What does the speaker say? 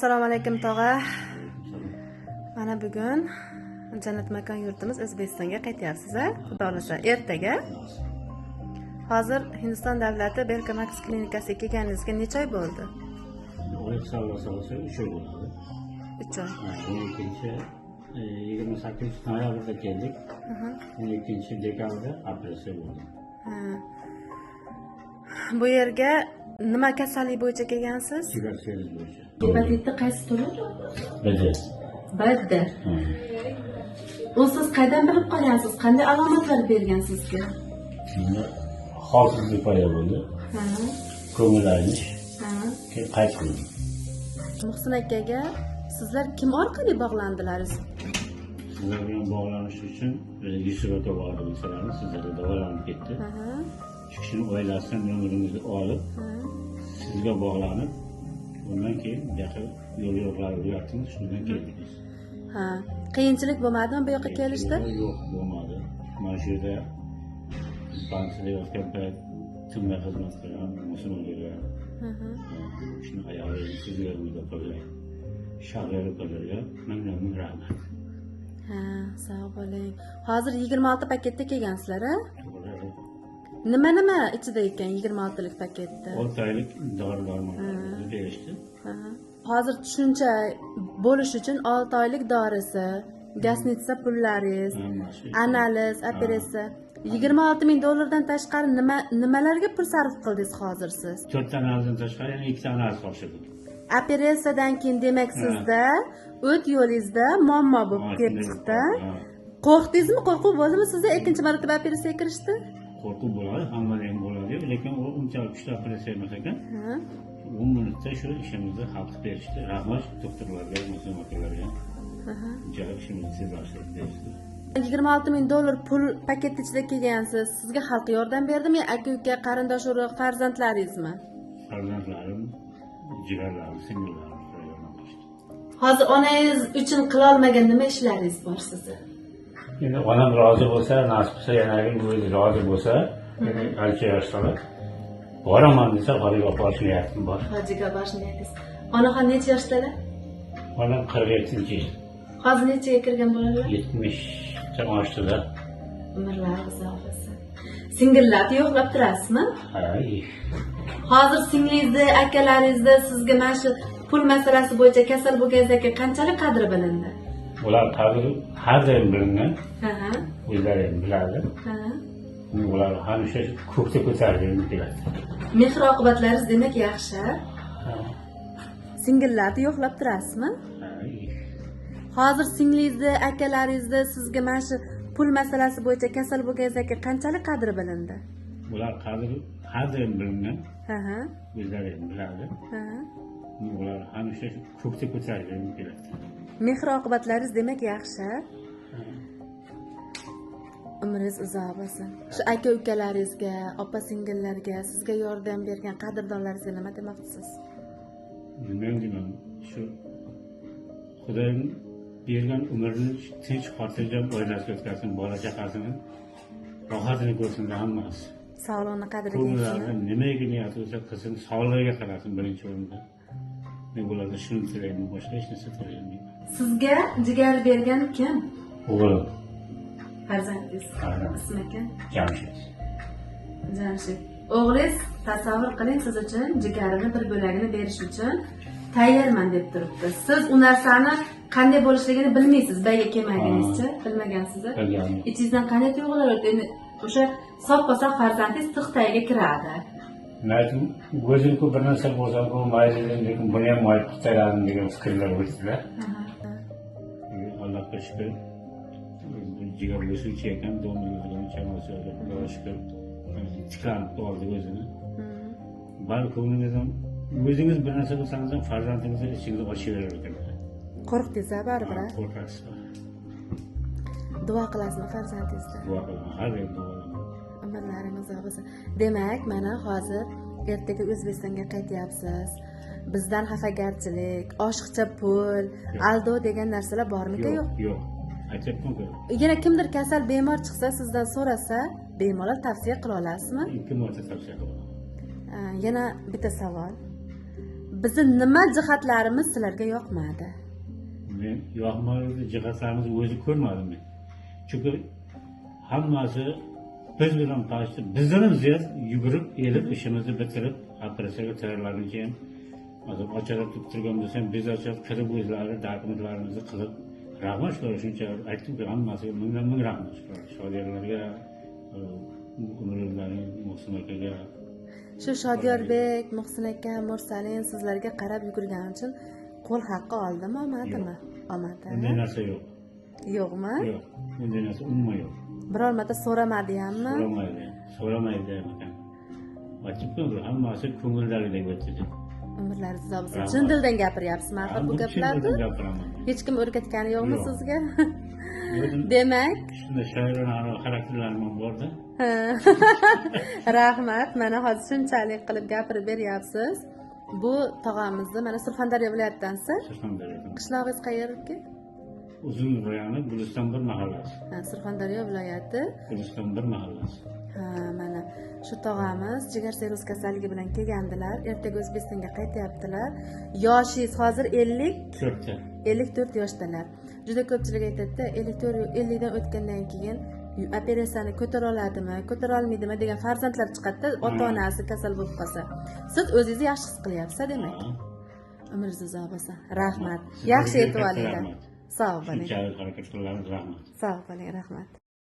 Assalomu alaykum, tog'a. Mana bugun jannat makon yurtimiz O'zbekistonga qaytyapsiz, a? Xudo xohlasa, ertaga. Hozir Hindiston davlati Berkamax klinikasiga kelganingizga necha oy bo'ldi? Oy hisoblasa olsa 3 oy bo'ladi. 3 oy. 12, 28 noyabrda keldik. 12 dekabrda operatsiya bo'ldi. Ha. Bu yerga nima kasallik bo'yicha kelgansiz? Jigar sirroz bo'yicha. Gepatitni qaysi turi? B, D. B, D. U siz qaydan bilib qolgansiz? Qanday alomatlar bergan sizga? Shunda holsizlik paydo bo'ldi. Ko'ngil aynish, keyin qayt qildim. Muhsin akaga sizlar kim orqali bog'landilaringiz? Sizlar bilan bog'lanish uchun Yusuf aka bor masalan, sizlarda davolanib ketdi. Shu kishini oilasidan nomeringizni olib, sizga bog'lanib, undan keyin bu yoqqa yo'l yo'riqlar o'rgatdingiz, shundan keldik biz. Ha. Qiyinchilik bo'lmadimi bu yoqqa kelishda? Yo'q, bo'lmadi. Mana shu yerda dispanserda yotgan payt tinmay xizmat qilgan Muhsin akaga, shuni ayoli sizga, Umid opaga, Shahriyor opalarga mingdan ming rahmat. Ha, sog' bo'ling. Hozir 26 paketda kelgansizlar, a? To'g'ri. Nima nima ichida ekan 26lik paketda? 6 oylik dori darmonlarni berishdi. Ha. Hozir tushuncha bo'lish uchun 6 oylik dorisi, гостиница pullaringiz, Hammasi. Analiz, operatsiya. 26 ming dollardan tashqari nima nimalarga pul sarf qildingiz hozir siz? To'rtta analizdan tashqari yana ikkita analiz topshirdik. Operatsiyadan keyin, demak, sizda o't yo'lingizda muammo bo'lib kelib shunday chiqdi. Ha. Qo'rqdingizmi? Qo'rquv bo'ldimi sizda ikkinchi marotaba operatsiyaga kirishdi? Qo'rquv bo'ladi, hammada ham bo'ladi, lekin u unchalik kuchli operatsiya emas ekan. 10 minutda shu ishimizni hal qilib berishdi. Rahmat doktorlarga, muhsin akalarga. Unchalik ishimizni tezlashtirib berishdi. 26 ming dollar pul paket ichida kelgansiz. Sizga xalq yordam berdimi yo aka uka, qarindosh urug', farzandlaringizmi? Farzandlarim, jigarlarim, singillarim yordam qilishdi. Hozir onangiz uchun qilolmagan nima ishlaringiz bor sizni? Endi onam rozi bo'lsa, nasib qilsa, yana o'zi rozi bo'lsa, endi ancha yoshdalar, boraman desa, hojga olib borish niyatim bor. Hojiga borish niyatingiz. Onaxon necha yoshdalar? Onam 47-yil. Hozir nechaga kirgan bo'ladilar? 70dan oshdida. Umrlari uzoq bo'lsin. Singillarni yo'qlab turasizmi? Ha. Hozir singlingizni, akalaringizni sizga mana shu pul masalasi bo'yicha kasal bo'lganingizdan keyin qanchalik qadri bilindi? Ular qadri har doim bilingan. Ha ha. O'zlari ham biladi. Ular hamisha ko'kda ko'tarib keladi. Mehr oqibatlaringiz, demak, yaxshi. Ha. Singillarni yo'qlab turasizmi? Ha. Hozir singlingizni, akalaringizni sizga mana shu pul masalasi bo'yicha kasal bo'lganingizdan keyin qanchalik qadri bilindi? Ular qadri har doim bilingan. Ha ha. O'zlari ham biladi. Ha. Ular hamisha ko'kda ko'tarib keladi. Mehr oqibatlaringiz, demak, yaxshi. Umringiz uzoq bo'lsin. Shu aka ukalaringizga, opa singillarga, sizga yordam bergan qadrdonlaringizga nima demoqchisiz? Nima deyman, shu Xudoyim bergan umrni tinch xotirjam oilasiga o'tkazsin, bola chaqasini rohatini ko'rsin hammasi. Sog'liqni qadriga Ko'ngillarida yetsin. Nimaga niyati bo'lsa qilsin, sog'lig'iga qarasin birinchi o'rinda. Men ulardan shuni tilayman, boshqa hech narsa tilamayman. Sizga jigar bergan kim? O'g'lim. Farzandingiz. Farzand. Ismi kim? Jamshid. Jamshid. O'g'lingiz, tasavvur qiling, siz uchun jigarini bir bo'lagini berish uchun tayyorman deb turibdi. Siz u narsani qanday bo'lishligini bilmaysiz, baga kelmagunizcha, bilmagansiz. Bilganim. Ichingizdan qanday tuyg'ular o'tdi? Endi o'sha soppa sog' farzandingiz tig' tagiga kiradi. Men aytdim, o'zim bir narsa bo'lsa, bu mayli dedim, lekin buni ham mayib qilib tashladim degan fikrlar o'tdilar. Allohga shukur, jigar o'suvchi ekan, degan chamasi yo'q, Xudoga shukur, tiklanib qoldi o'zini. Bari ko'nglingiz ham, o'zingiz bir narsa bo'lsangiz ham, farzandingizni ichingizni ochaverar ekan. Qo'rqdingiz baribir, a? Qo'rqasiz. Duo qilasizmi farzandingizdan? Duo qilaman, har doim duo qilaman. Umrlaringiz uzoq bo'lsin. Demak, mana hozir ertaga O'zbekistonga qaytyapsiz. Bizdan xafagarchilik, oshiqcha pul, aldov degan narsalar bormika, yo'q? Yo'q, aytyapman-ku. Yana kimdir kasal bemor chiqsa, sizdan so'rasa, bemalol tavsiya qila olasizmi? Ikki marta tavsiya qilaman. Yana bitta savol. Bizni nima jihatlarimiz sizlarga yoqmadi? Men yoqmadi jihatlarimizni o'zi ko'rmadim men. Chunki hammasi biz bilan qarshi, bizdan ham ziyod yugurib, elib ishimizni bitirib, operatsiyaga tayyorlaguncha ham hozir ocharat deb turgan bo'lsa ham, biz ocharat kirib o'zlari dokumentlarimizni qilib, rahmat shularga shuncha aytdimku, hammasiga mingdan ming rahmat shularga, shogirdlarga, umrlarga, Muhsin akaga. Shu Shodiyorbek, Muhsin aka, Mursalin sizlarga qarab yugurgani uchun qo'l haqqi oldimi, olmadimi? Olmadi. Unday narsa yo'q. Yo'qmi? Yo'q, unday narsa umuman yo'q. Biror marta so'ramadi hammi? So'ramaydi, so'ramaydi ham ekan. Aytibku, hammasi ko'ngildagidek o'tdi deb. Umrlari uzoq bo'lsin. Rahmat. Chin dildan gapiryapsizmi axir bu Chin gaplarni? dildan gapiraman. Hech kim o'rgatgani yo'qmi Yo'q. sizga? O'zim Demak, shunday shoirona xarakterlarim ham borda. Rahmat. Mana hozir shunchalik qilib gapirib beryapsiz. Bu tog'amizni mana Surxondaryo viloyatidansiz. Surxondaryodan. Qishlog'ingiz qayerki? Uzun rayoni, Guliston bir mahallasi. Ha, Surxondaryo viloyati. Guliston bir mahallasi. Ha, mana shu tog'amiz jigar sirroz kasalligi bilan kelgandilar. Ertaga O'zbekistonga qaytyaptilar. Yoshingiz hozir 50 4ta. 54 yoshdalar. Juda ko'pchilik aytadida, 54, 50 dan o'tgandan keyin operatsiyani ko'tara oladimi, ko'tara olmaydimi degan farzandlar chiqadida, ota onasi kasal bo'lib qolsa. Siz o'zingizni yaxshi his qilyapsiz, demak. Ha. Umringiz uzoq bo'lsin. Rahmat. Sizlarga Yaxshi yetib katta olinglar. rahmat. Sog' bo'ling. Shunchalik harakat qilganingiz rahmat. Sog' bo'ling, rahmat.